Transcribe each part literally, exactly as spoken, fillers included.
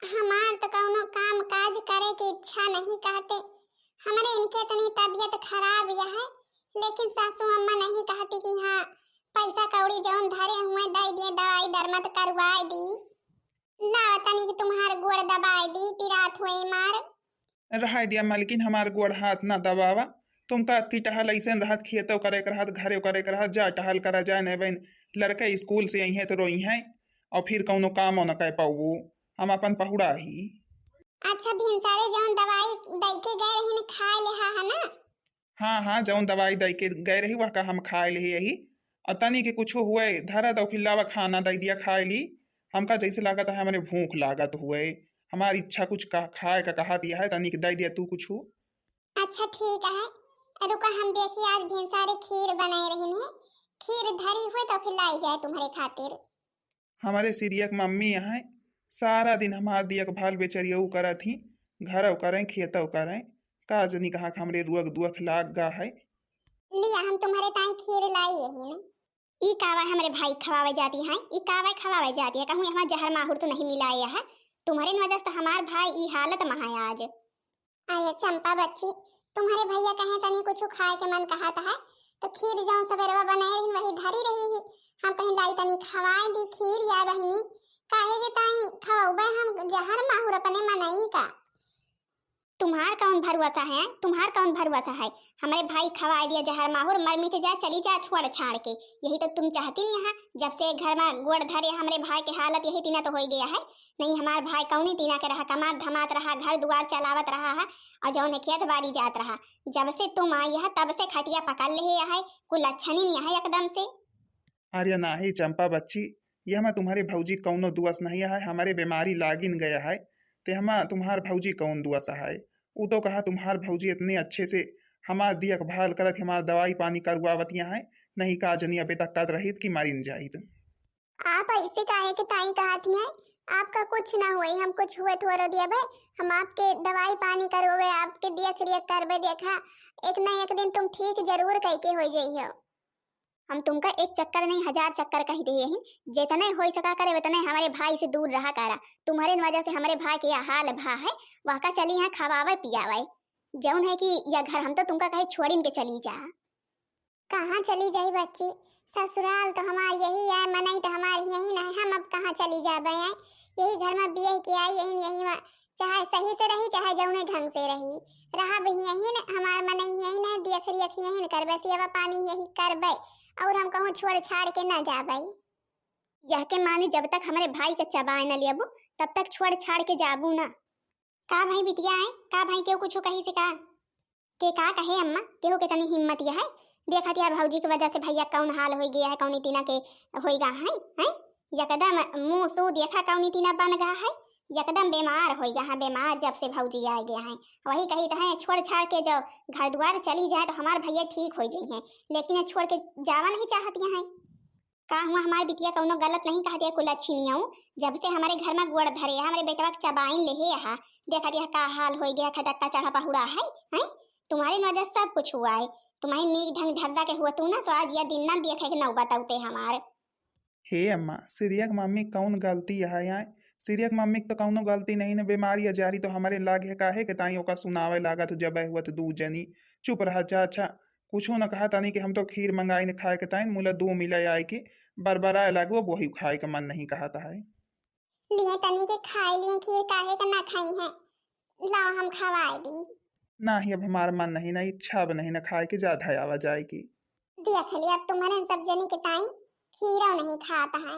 हमार तो कौनो काम काज करे के इच्छा नहीं कहते। हमरे इनके इतनी तबीयत खराब यह है, लेकिन सासू अम्मा नहीं कहती कि हाँ, पैसा कौड़ी जौन धरे हुए दे दिए, दवाई दरमत करवाए दी। लावा तनी कि तुम्हार गोड़ दबाए दी, पिरात हुए मार। रहाय दिया मलकिन, हमार गोड़ हाथ ना दबावा। तुमका अत्ती टहल ऐसे रहत, खेतो करे के रहत, घरे करे के रहत, जा टहल करा जाए, नहीं बहन, लड़के स्कूल से अइहें तो रोइहें और फिर कौनो कामो न कर पाऊ। हम अपन पहुड़ा ही। अच्छा, भिनसारे जौन दवाई दई के गए रही न, खाए ले हा, है ना? हाँ, हाँ, जौन दवाई दई के गए रही, वह का हम खाए ले यही। और तनी के कुछ हुए, धरा दो खिलावा, खाना दई दिया, खाए ली। हमका जैसे लागत है, हमरे भूख लागत हुए, हमारी इच्छा कुछ का, खाए का कहा दिया है, तनी के दई दिया तू कुछ। अच्छा, ठीक है, रुका, हम देखी, आज भिनसारे खीर बनाए रही है, खीर धरी हुए तो खिलाई जाए तुम्हारे खातिर। हमरे सिरिया के मम्मी यहाँ सारा दिन हमार देखभाल बेचरियऊ करत ही, घरव करें, खेतव करें, का जनी कहाँ के हमरे रुअक दुअख लाग गा है। लिया, हम तुम्हारे ताई खीर लाई यही न। ई कावा हमरे भाई खवावे जाती है, ई कावा खवावे जाती है, कहूँ यहाँ जहर माहुर तो नहीं मिलाए है। तुम्हारे वजह से हमार भाई ई हालत में है आज। अरे चंपा बच्ची, तुम्हारे भैया कहे तनी कुछ खाए के मन कहत है, तो खीर जौन सवेरवा बनाए रही वही धरी रही ही। हम कहीं लाई तनी खवाए दी खीर या बहिनी, काहे के ताई खवबे हम जहर माहुर अपने मनई का। तुम्हार कौन भरोसा है, तुम्हार कौन भरोसा है? हमरे भाई खवाए दिया जहर माहुर, मर मिट जा, चली जा छोड़ छाड़ के। यही तो तुम चाहती नहीं है। जब से घर में गोड़ धरे हमरे भाई के हालत यही तीना तो हो गया है। नहीं, हमार भाई कौनी तीना के रहा, कमात धमात रहा, घर दुआर चलावत रहा है, और जौन है खेत बाड़ी जात रहा। जब से तुम आई है तब से खटिया पकड़ ले है, कुल लक्षण ही नहीं है एकदम से। अरे नाही चंपा बच्ची, यह में तुम्हारे भौजी कौनो दुअस नहीं है, हमारे बीमारी लागिन गया है, ते हम तुम्हार भौजी कौन दुअस है? उ तो कहा तुम्हार भौजी इतने अच्छे से हमार देखभाल करत, हमार दवाई पानी करवावतिया है, नहीं का जनी अबे तक कद रहित कि मरिन जाइत। आप ऐसे काहे के ताई कहत हैं? आपका कुछ ना होई, हम कुछ हुए थोड़ा दिया बे, हम आपके दवाई पानी करवावे, आपके देख रेख करबे। देखा, एक ना एक दिन तुम ठीक जरूर कह के हो जाइयो। हम तुमका एक चक्कर नहीं, हजार चक्कर कह दे यही, जितने हो सका करे उतने हमारे भाई से दूर रहा करा। तुम्हारे वजह से हमारे भाई के यह हाल भा है, वह का चली यहाँ खवावे पियावे। जौन है कि यह घर हम तो तुमका कहे छोड़िन के चली जा। कहाँ चली जाई बच्ची? ससुराल तो हमार यही है, मनई तो हमार यही ना है, हम अब कहाँ चली जाबे हैं? यही घर में बियह के आई, यही, यही में चाहे सही से रही, चाहे जौने ढंग से रही, रहब ही यही न, हमार मनई यही न, देख रेख यही न करबे, सेवा पानी यही करबे, और हम कहूँ छोड़ छाड़ के ना जाबे। यह के माने जब तक हमरे भाई के चबाए न लेबू, तब तक छोड़ छाड़ के जाबू ना। का भाई बिटिया है, का भाई केहू कुछ कही से का? के का कहे अम्मा, केहू के तनी हिम्मत यह है। देखत यह भौजी के वजह से भैया कौन हाल हो गया है, कौनी तीना के होई गा है, हैं? एकदम मुंह सू देखा कौनी तीना बन गा है, एकदम बीमार होई गा है, बीमार जब से भौजी आ गया है। वही कही तो है, छोड़ छाड़ के जो घर द्वार चली जाए तो हमार भैया ठीक हो जाई हैं, लेकिन ये छोड़ के जावा नहीं चाहती हैं। का हुआ हमार बिटिया कौनो गलत नहीं कहती है, कुल अच्छी नहीं आऊँ। जब से हमारे घर में गोड़ धरे है, हमारे बेटवा के चबाइन ले है यहाँ, देखत यह का हाल हो गया, खटक्का चढ़ा पहुड़ा है, हैं? तुम्हारे वजह से सब कुछ हुआ है। तुम्हारे नीक ढंग धरदा के हुआ तू ना, तो आज यह दिन ना देखे के नौबत आउते हमार। हे अम्मा, सिरिया के मम्मी कौन गलती है यहाँ? सिरिया के मम्मी के तो कौनो गलती नहीं ने, बीमारी अजारी तो हमारे लाग है, काहे के ताई ओका सुनावे लागत हो जब हुआ तो दू जनी चुप रहा। अच्छा, अच्छा, कुछो न कहा तानी कि हम तो खीर मंगाई ने खाए के ताई, मुला दो मिला आए के बरबराए लागो, अब वही खाए के मन नहीं कहता है। लिए तनी के खाए लिए खीर, काहे का ना खाई है, लाओ हम खवाए दी। नाही, अब हमार मन नहीं ना, इच्छा अब नहीं ना खाए के, जा धयावा जाए की। देख लिया, अब तुम्हारे सब जनी के ताई खीरो नहीं खात है।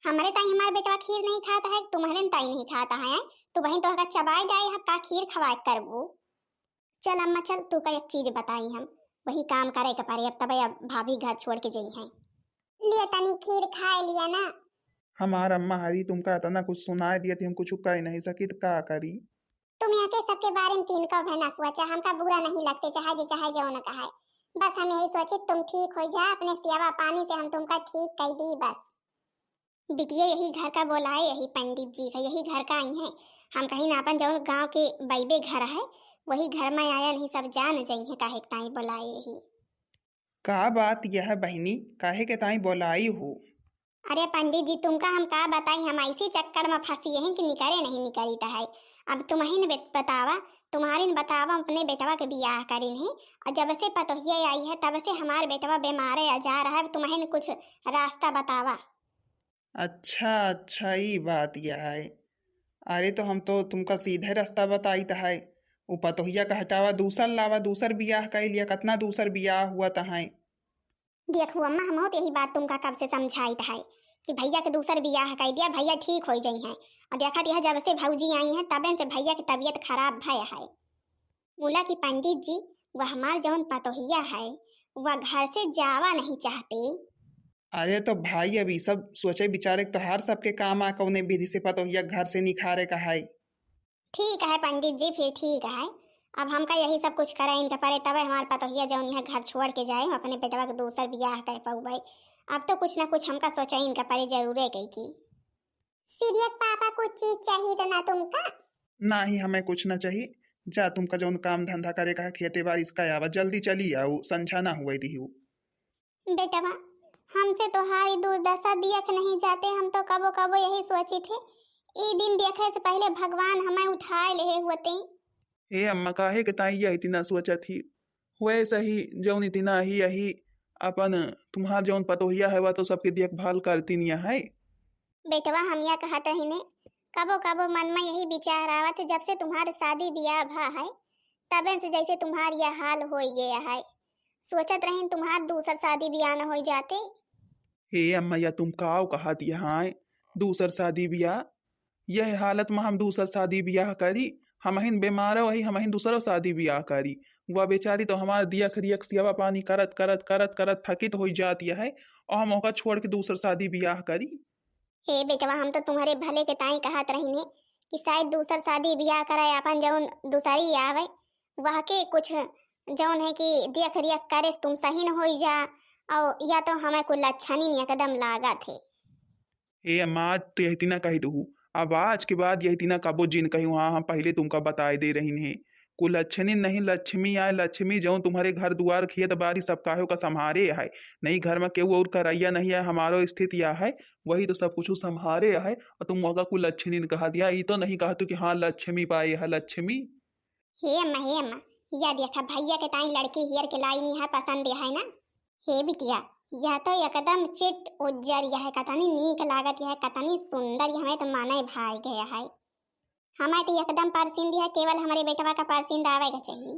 हमरे ताई हमार बेटवा खीर नहीं खाता है, तुम्हारे ताई नहीं खाता है, तो बहन तोहका चबाए जाए, हम का खीर खवाए करबू? चल अम्मा चल, तू का एक चीज बताई हम, वही काम करे के पड़े अब, तबे अब भाभी घर छोड़ के जई हैं। लिया तनी खीर खाए लिया ना। हमार अम्मा हरी तुमका इतना कुछ सुनाए दिया थी, हम कुछ कह नहीं सकित, का करी? तुम यहाँ के सबके बारे में तीन का भय ना सोचा, हमका बुरा नहीं लगते, चाहे जे चाहे जो न कहे। बस हम यही सोचे तुम ठीक हो जा, अपने सेवा पानी से हम तुमका ठीक कर दी बस। बिटिया यही घर का बोलाए, यही पंडित जी का, यही घर का आई हैं। हम कहीं ना अपन जौन गांव के बैबे घर है, वही घर में आया नहीं, सब जान जाई हैं काहे के ताई बोलाए यही। का बात यह बहिनी, काहे के ताई बोलाई हो? अरे पंडित जी, तुमका हम का बताई, हम ऐसी चक्कर में फंसी हैं कि निकरे नहीं निकरित है। अब तुमहिन बे-, बतावा, तुम्हारिन बतावा, अपने बेटवा के बियाह करिन है, और जब से पतोहिया आई है, तब से हमार बेटवा बीमारे आ जा रहा है। अब तुमहिन कुछ रास्ता बतावा। अच्छा, अच्छा, ई बात यह है। अरे, तो हम तो तुमका सीधे रास्ता बताइत है। उ पतोहिया का हटावा, दूसर लावा, दूसर बियाह कइ लिया, कतना दूसर बियाह हुआ त है। देखू अम्मा, हमहू तो यही बात तुमका कब से समझाइत है कि भैया के दूसर बियाह कइ दिया, भैया ठीक होइ जइहैं। और देखत यह जब से भौजी आई हैं, तबे से भैया की तबीयत खराब भय है। मुला कि पंडित जी, वह हमार जौन पतोहिया है, वह घर से जावा नहीं चाहती। अरे तो भाई, अब ई सब सोचे विचारे के तोहार सबके काम आ, कौने विधि से पतोहिया घर से निखारे का है। ठीक है पंडित जी, फिर ठीक है। अब हमका यही सब कुछ करे इनका परे, तबे हमार पतोहिया जौन यह घर छोड़ के जाए, हम अपने बेटवा के दूसर बियाह कर पउबे। अब तो कुछ ना कुछ हमका सोचे इनका परे जरूरे कई की। सीरियक पापा, कुछ चीज चाहिए तो ना तुमका? नाही, हमें कुछ ना चाहिए। जा, तुमका जौन काम धंधा करे का है, खेते बारिश का आवा, जल्दी चली आऊ, संझा ना हुए दिहू। बेटवा, हमसे तोहारी दुर्दशा दियख नहीं जाते, हम तो कबो कबो यही सोचित है, ई दिन देखे से पहले भगवान हमें उठाए लेहे होते। हे अम्मा, काहे के ताई यह इतना सोचत ही? हुए सही, जौन इतना ही यही अपन तुम्हार जौन पतोहिया है, वह तो सबके देखभाल करती नहीं है। बेटवा, हम यह कहत रही ने, कबो कबो मन में यही विचार आवत है, जब से तुम्हार शादी बियाह भा है, तबे से जैसे तुम्हार यह हाल होई गया है। सोचत रहीन तुम्हार दूसर शादी बियाह न होई जाते। हे अम्मा, या तुम काव कहत यहाँ है, दूसर शादी बियाह? यह हालत में हम दूसर शादी बियाह करी? हमहिन बीमार वही, हमहिन दूसरो शादी बियाह करी? वह बेचारी तो हमार दियख रियख सेवा पानी करत, करत, करत, करत थकित होई जात है, और हम ओका छोड़ के दूसर शादी बियाह करी? हे बेटवा, हम तो तुम्हारे भले के ताई कहत रहीन है कि शायद दूसर शादी बियाह करे, अपन जौन दूसरी आवे, वह के कुछ जौन है कि देख रेख करे से तुम सही न होई जा, और या तो हमें कुल लक्षण ही नहीं एकदम लागत है। हे अम्मा, आज तो यही तिना कही दू, अब आज के बाद यही तिना कबो जिन कही, हाँ, हम पहले तुमका बताए दे रहीन है। कुलच्छनी नहीं, लक्ष्मी आए, लक्ष्मी जौन तुम्हारे घर दुआर खेत बारी सब काहे का संभारे है। नहीं घर में केहू और करैया नहीं है, हमारो स्थिति यह है, वही तो सब कुछ संभारे है, और तुम ओका कुलच्छनी न कहा दिया, ई तो नहीं कहा तू कि हाँ लक्ष्मी पाए है लक्ष्मी। हे अम्मा, हे अम्मा, या देखा भैया के ताई लड़की हियर के लाई नहीं है, पसंद है ना? हे बिटिया, यह तो एकदम चिट उज्जर यह है, कतनी नीक लागत यह है, कतनी सुंदर यह, हमें तो मने भाई गया है। हमें तो एकदम परसिंद है, केवल हमारे बेटवा का परसिंद आवे का चाहिए।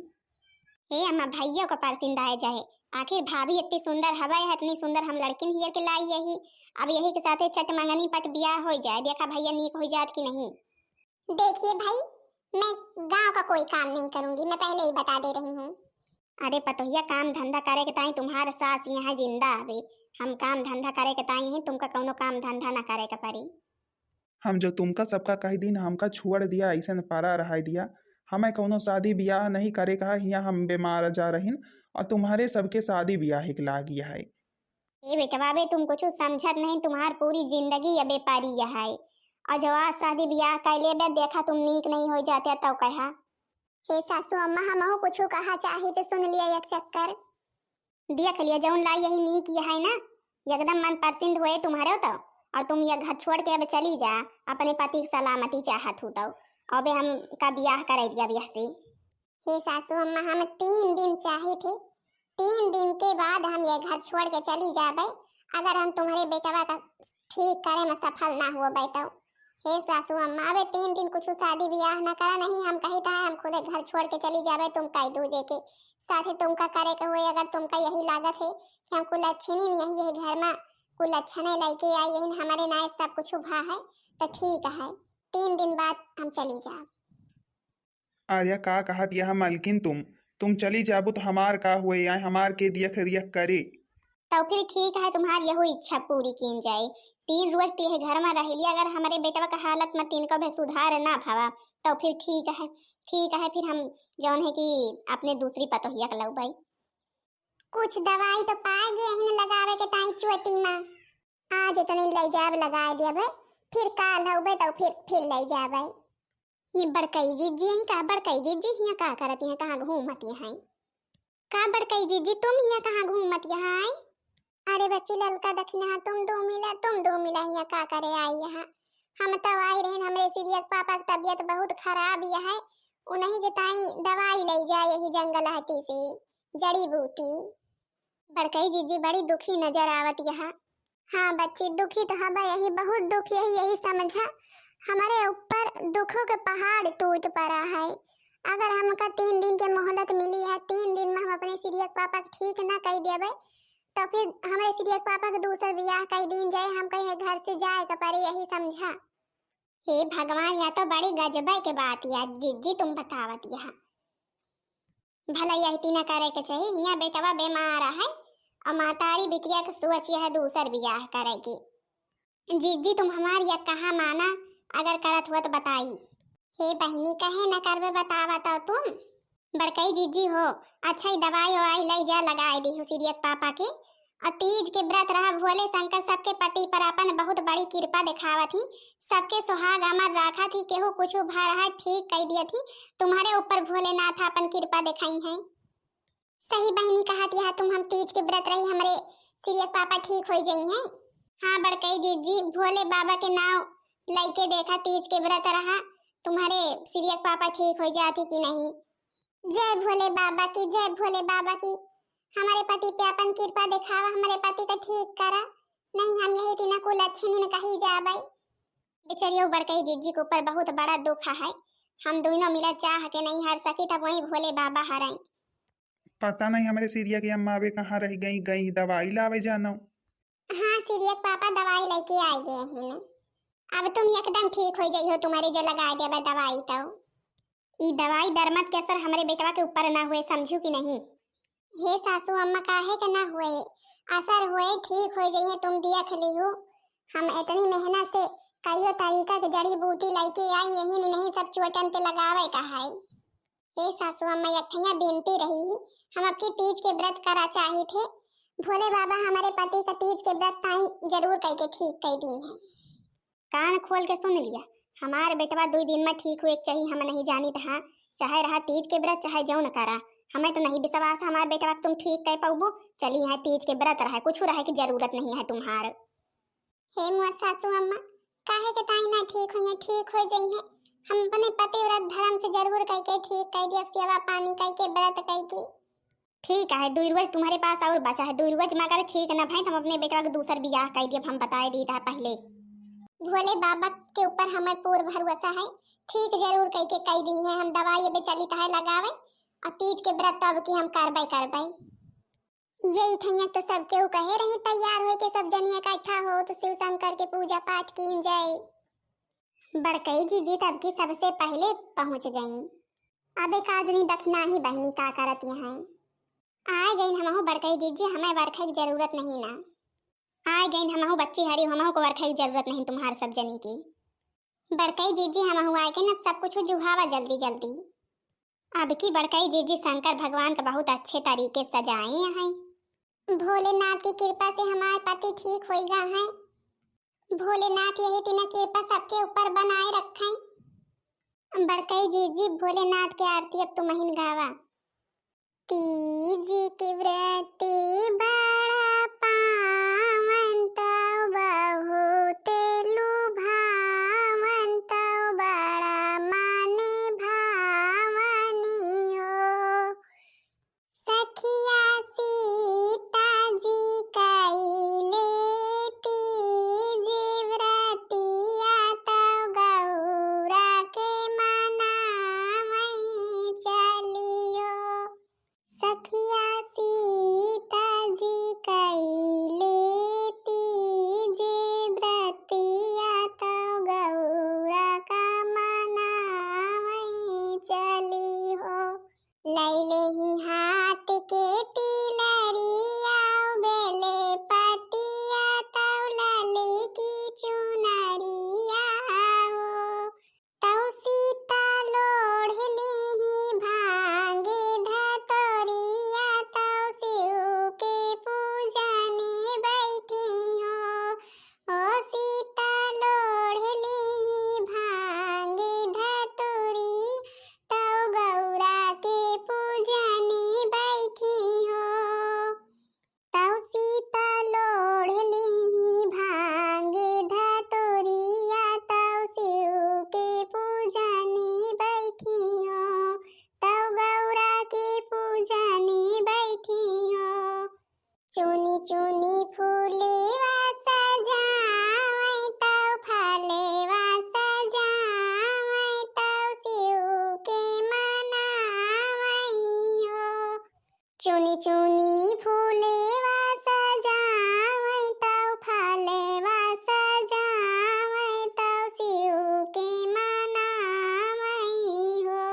हे अम्मा, भैया का परसिंद आए जाए, आखिर भाभी इतनी सुंदर हवा है, इतनी सुंदर हम लड़किन हियर के लाई यही। अब यही के साथे चट मंगनी पट बियाह हो जाए, देखा भैया नीक हो जात कि नहीं। देखिए भाई, मैं गांव का कोई काम नहीं करूंगी, मैं पहले ही बता दे रही हूँ। अरे पतोहिया, काम धंधा करे के ताई तुम्हार सास यहाँ जिंदा हवे। हम काम धंधा करे के ताई हैं, तुमका कौनो काम धंधा ना करे के पड़ी। हम जो तुमका सबका कह दीन, हमका छोड़ दिया, ऐसे न परा रहाई दिया। हमें कौनो शादी बियाह नहीं करे का है, हियाँ हम बीमार जा रहीन और तुम्हारे सबके शादी बियाह एक लागी है। ए बेटवा बे, तुम कुछ समझत नहीं, तुम्हार पूरी जिंदगी अबे पारी यह है। और जो आज शादी बियाह कर लेबे, देखा तुम नीक नहीं हो जाते तो कहा। हे सासू अम्मा, हमहू कुछ कहा चाही तो सुन लिया एक चक्कर। देख लिया, जौन लाई यही नीक यह है ना, एकदम मन पसंद होए तुम्हारे तो। और तुम यह घर छोड़ के अब चली जा, अपने पति की सलामती चाहत हो तो। अबे हम का बियाह करे दिया बियाह से। हे सासू अम्मा, हम तीन दिन चाहे थे, तीन दिन के बाद हम ये घर छोड़ के चली जाबे। अगर हम तुम्हारे बेटवा का ठीक करे में सफल ना हुआ तो। हे सासू अम्मा, अबे तीन दिन कुछ शादी बियाह ना करा, नहीं हम कही था हम खुदे घर छोड़ के चली जाबे, तुम कह दूजे के साथे तुमका करे के हुए। अगर तुमका यही लागत है कि हम कुलच्छिनी नहीं यही, यही घर में कुलच्छने लेके आई, यही हमारे नाय सब कुछ भा है, तो ठीक है, तीन दिन बाद हम चली जाब। अरे का कहत यह मलकिन तुम, तुम चली जाबू तो हमार का हुए, या हमार के दियख रियख करे? तो फिर ठीक है, तुम्हार यहू इच्छा पूरी कीन जाए। तीन रोज तो यह घर में रह लिया, अगर हमारे बेटवा का हालत में तिनको भी सुधार ना भवा, तो फिर ठीक है, ठीक है, फिर हम जौन है कि अपने दूसरी पतोहिया के लउबई। कुछ दवाई तो पाए गए हैं लगावे के ताई चोटी में। आज इतने ले जाब लगाए देबे, फिर काल होबे तो फिर, फिर ले जाबे। ये बड़कई जीजी हैं का? बड़कई जीजी हियाँ का करत हैं, कहाँ घूमत हैं? का बड़कई जीजी, तुम हियाँ कहाँ घूमत हैं? अरे बच्ची, ललका दखिनहा, तुम दो मिला, तुम दो मिला हियाँ का करे आई यहाँ? हम तो आई रहन, हमरे सिरियक पापा के तबियत बहुत खराब ही है, उन्हीं के ताई दवाई लई जाए यही जंगल हटी से, जड़ी बूटी। बड़कई जीजी बड़ी दुखी नजर आवत यहाँ। हाँ बच्ची, दुखी तो हबा यही, बहुत दुखी है, यही समझा, हमारे ऊपर दुखों के पहाड़ टूट पड़ा है। अगर हमका तीन दिन के मोहलत मिली है, तीन दिन में हम अपने सिरियक पापा के ठीक ना कर देबे, तो फिर हमरे सिरियक पापा के दूसर बियाह कर दीन जाए, हम कहीं घर से जाए के पड़े, यही समझा। हे भगवान, या तो बड़ी गजबे के बात या जीजी तुम बतावत यहाँ। भला यही तीना करे के चाही, हियाँ बेटवा बीमार है और महतारी बिटिया के सोच यह दूसर बियाह करे की। जीजी तुम हमार या कहा माना, अगर करत हुआ तो बताई। हे बहिनी, कहे न करबे, बतावा तो तुम। बड़कई जीजी हो, अच्छा ही दवाई ववाई लई जा, लगाए दी हो सिरियक पापा के। और तीज के व्रत रहा, भोले शंकर सबके पति पर अपन बहुत बड़ी कृपा दिखावत ही, सबके सुहाग अमर राखत ही, केहू कुछ भा रहा ठीक कई दियत ही, तुम्हारे ऊपर भोलेनाथ अपन कृपा दिखाई हैं। सही बहिनी कहत यह तुम, हम तीज के व्रत रही, हमरे सिरियक पापा ठीक हो जइहैं। हाँ बड़कई जीजी, भोले बाबा के नाव लइके देखा, तीज के व्रत रहा, तुम्हारे सिरियक पापा ठीक हो जाते कि नहीं। जय भोले बाबा की, जय भोले बाबा की। हमारे पति पे अपन कृपा दिखावा, हमारे पति का ठीक करा, नहीं हम यही तीना कुलच्छिनी कही जाबे। बेचारियों बड़कई जीजी के ऊपर बहुत बड़ा दुख है, हम दोनों मिला चाह के नहीं हर सकी, तब वही भोले बाबा हरई। पता नहीं हमरे सिरिया के अम्मा अबे कहाँ रह गई, गई दवाई लावे जानो। हाँ, सिरिया के पापा दवाई लेके आ गए हैं। अब तुम एकदम ठीक हो जाइयो, तुम्हारे जो लगा देबा दवाई तो। ई दवाई दरमत के असर हमरे बेटवा के ऊपर ना हुए, समझू कि नहीं? हे सासू अम्मा, काहे के ना हुए, असर हुए, ठीक हो जाइए, तुम देख लिहो। हम इतनी मेहनत से कईयो तरीका के जड़ी बूटी लेके आई, यही नहीं सब चोटन पे लगावे का है। हे सासू अम्मा, एक ठैया बिनती रही, हम अबकी तीज के व्रत करा चाही थे। भोले बाबा हमारे पति का तीज के व्रत ताई जरूर कई के ठीक कई दीहैं। कान खोल के सुन लिया, हमार बेटवा दुई दिन में ठीक हुए के चाही, हम नहीं जानित हाँ, चाहे रहा तीज के व्रत चाहे जौन करा, हमें तो नहीं विश्वास हमार बेटवा के तुम ठीक कई पउबो। चली है तीज के व्रत रहे, कुछ रहे की जरूरत नहीं है तुम्हार। हे मोर सासू अम्मा, काहे के ताई ना ठीक होइहैं, ठीक हो जइहैं। हम अपने पतिव्रत धर्म से जरूर कई के ठीक कई दिया, सेवा पानी कई के, व्रत कई के। ठीक है, दुई रोज तुम्हारे पास और बचा है, दुई रोज में अगर ठीक न भई तो हम अपने बेटवा के दूसर बियाह कई दिया, हम बताए दी था पहले। भोले बाबा के ऊपर हमें पूर्ण भरोसा है, ठीक जरूर कई के कई दीहैं। हम दवाई अबे चली है लगावे और तीज के व्रत तो अब की हम करबे करबे। यही ठैया तो सब केहू कहे रही, तैयार होके सब जनी इकट्ठा हो तो शिव शंकर के पूजा पाठ कीन जाए। बड़कई जीजी तब की सबसे पहले पहुँच गईं। अब एक आजनी दखिनाही बहिनी का करत यहाँ। आए गईन हमहू बड़कई जीजी, हमें वरखे की जरूरत नहीं ना। आए गईन हमहू बच्ची हरी, हमहू को वरखे की जरूरत नहीं तुम्हार सब जनी की। बड़कई जीजी हमहू आए गईन, अब सब कुछ जुहावा जल्दी जल्दी। अब की बड़कई जीजी शंकर भगवान का बहुत अच्छे तरीके सजाए हैं। भोलेनाथ की कृपा से हमारे पति ठीक होइगा हैं। भोलेनाथ यही तीना कृपा सबके ऊपर बनाए रखें। बड़कई जीजी भोलेनाथ के आरती अब तुम महीन गावा। तीज के व्रत बड़ा पावन तौ बहुत लुभावन तौ बड़ा माने भावनी हो। सखिया सीता जी कइले तीज व्रतिया तौ गौरा के मनावई चलियो। सखिया सीता जी चुनी चुनी फूलेवा सजावै तौ, फलेवा सजावै तौ, शिव के मनावै हो। चुनी चुनी फूलेवा सजावै तौ, फलेवा सजावै तौ, शिव के मनावै हो।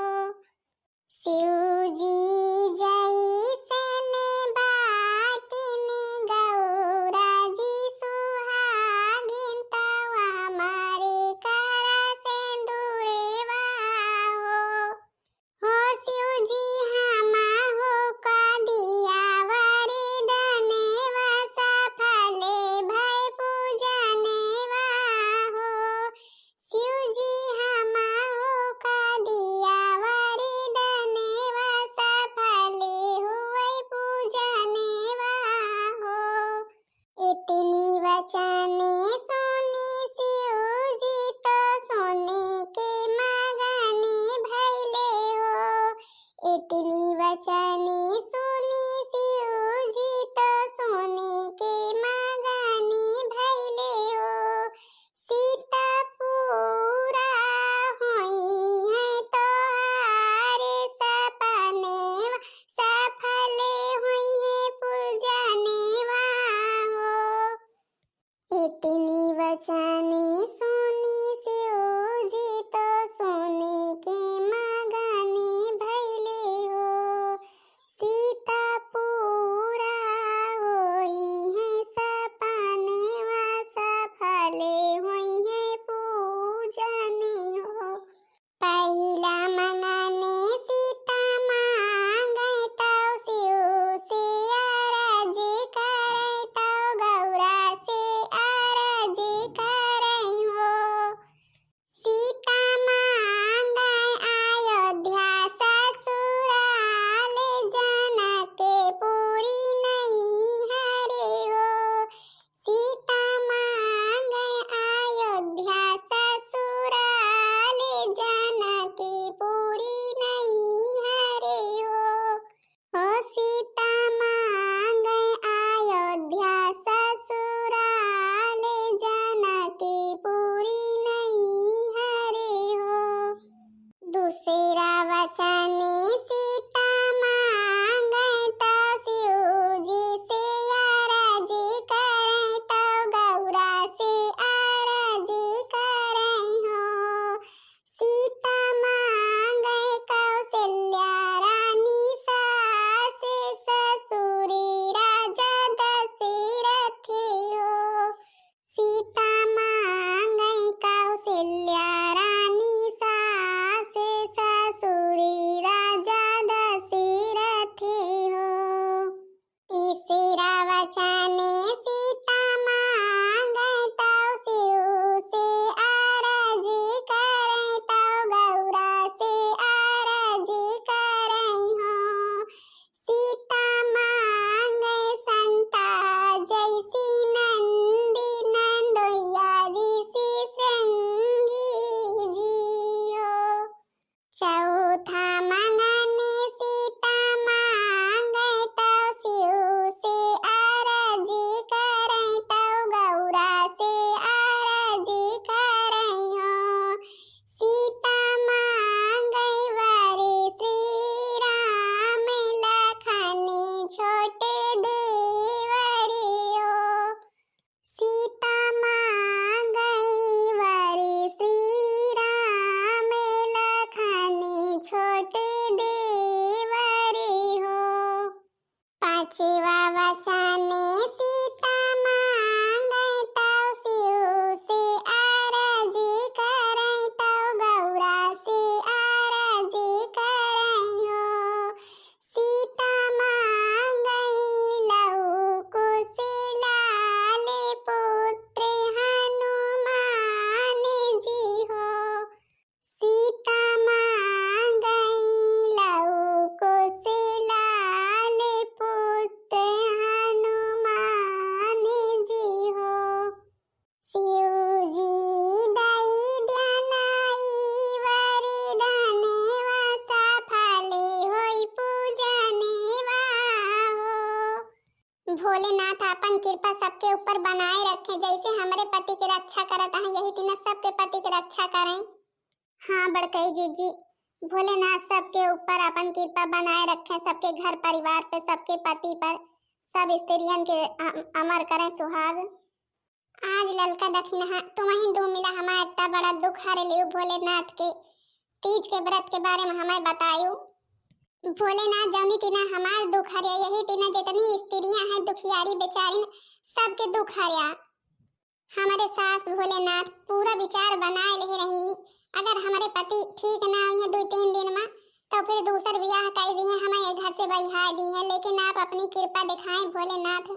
शिव जी जैसन बाटिन गौरा जी सुहागिन, तौ हमरे करा सेंदुरवा हो। हो शिव जी हमहू का दिया वरदानवा, सफल भै पूजनवा हो। शिव जी हमहू का दिया वरदानवा, सफल हुवै पूजनवा हो। इतनी वचन सुनी शिव जी तौ सोने के मगन भैले हो। इतनी वचन सुनी शिव जी तौ सोने के मगन भैले हो। सीता पूरा होइहैं तोहार सपनवा, सफल होइहैं पूजनवा हो। इतनी वचन सुनी शिव जी तौ सोने के मगन भैले हो। सीता पूरा होइहैं सपनवा, सफल होइहैं पूजन हो। पहिला मगन सीता मांगै तौ शिव से अरज करै तौ गौरा से अरज करै हो। सीता मांगै अयोध्या ससुराल जनकपुरी नैहर हो। सीता मांगै अयोध्या ससुराल जनकपुरी नैहर हो। हो सीता मांगै अयोध्या ससुराल जनकपुरी नैहर हो। दूसरा वचन सीता मांगै तौ शिव जी से अरज करै तौ गौरा से अरज करै हो। सीता मांगै कौशल्या रानी सास ससुरी राजा दशरथ हो। सीता मांगै कौशल्या रानी सास ससुरी राजा दशरथ हो। तीसरा वचन सीता मांगै तौ शिव से अरज करै तौ गौरा से अरज करै हो। सीता मांगै संता जैसी नंदी नंदोइया ऋषि श्रृंगी जी हो। चौथा मगन सीता मांगै तौ शिव से अरज करै तौ गौरा से अरज करै हो। सीता मांगै वर श्री राम लखन छोटे देवर हो। सीता मांगै वर श्री राम लखन छोटे देवर हो। पांचवा वचन सीता मांगै तौ शिव से अरज करै तौ गौरा से अरज करै हो। सीता मांगै लव कुश लाल पुत्र हनुमान जी हो। सीता मांगै लव कुश लाल पुत्र हनुमान अपन कृपा सबके ऊपर बनाए रखें, जैसे हमरे पति के रक्षा करत हैं, यही तिना सबके पति के रक्षा करें। हाँ बड़कई जीजी, भोलेनाथ सबके ऊपर अपन कृपा बनाए रखें, सबके घर परिवार पे, सबके पति पर, सब स्त्रियन के अम-, अमर करें सुहाग। आज ललका दखिनहा, तुमहिन दू मिला हमार इतना बड़ा दुख हर लियो भोलेनाथ के तीज के व्रत के बारे में हमें बतायो। भोलेनाथ जौनी तिना हमार दुख हरे, यही तिना जितनी स्त्रियां हैं दुखियारी बेचारिन, सबके दुख हरिया। हमारे सास भोलेनाथ पूरा विचार बनाए ले रही, अगर हमारे पति ठीक ना हुए दो तीन दिन में, तो फिर दूसर ब्याह कर दिए, हमें ये घर से बहिया दिए, लेकिन आप अपनी कृपा दिखाएं भोलेनाथ।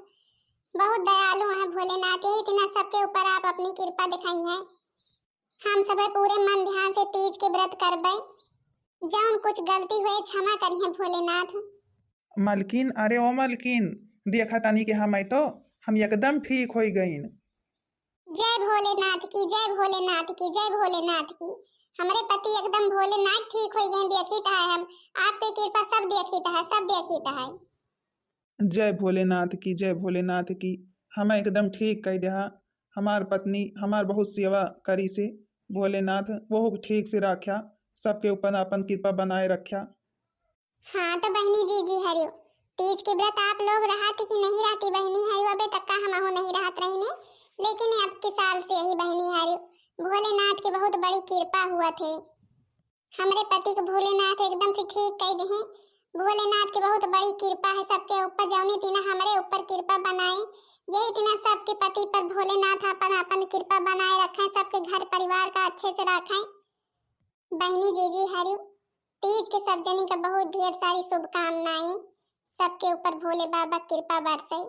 बहुत दयालु हैं भोलेनाथ, यही तिना सबके ऊपर आप अपनी कृपा दिखाई हैं। हम सबे पूरे मन ध्यान से तीज के व्रत करबे। जौन कुछ गलती हुए, क्षमा करिहें भोलेनाथ। मलकिन, अरे ओ मलकिन, देखा तनी के हमें तो, हम एकदम ठीक होई गईन। जय भोलेनाथ की, जय भोलेनाथ की, जय भोलेनाथ की। हमरे पति एकदम भोलेनाथ ठीक होई गए, देखी तो है हम, आपके कृपा सब देखी तो है, सब देखी तो है। जय भोलेनाथ की, जय भोलेनाथ की। हमें एकदम ठीक कह देहा। हमार पत्नी हमार बहुत सेवा करी से। भोलेनाथ वो ठीक से रख्या, सबके ऊपर अपन कृपा बनाए रख्या। हाँ तो बहनी जीजी हरियो, तीज के व्रत आप लोग रहती कि नहीं रहती बहनी हरियो? अबे तक का हमहू नहीं रहत रहने, लेकिन अब के साल से यही बहनी हरियो, भोलेनाथ की बहुत बड़ी कृपा हुआ थे। हमरे पति के भोलेनाथ एकदम से ठीक कह देहे। भोलेनाथ की बहुत बड़ी कृपा है सबके ऊपर, जौनी तिना हमरे ऊपर कृपा बनाए, यही तिना सबके पति पर भोलेनाथ अपन अपन कृपा बनाए रखें, सबके घर परिवार का अच्छे से रखें। बहनी जीजी हरियो, तीज के सब जनी का बहुत ढेर सारी शुभकामनाएं, सबके ऊपर भोले बाबा कृपा बरसे।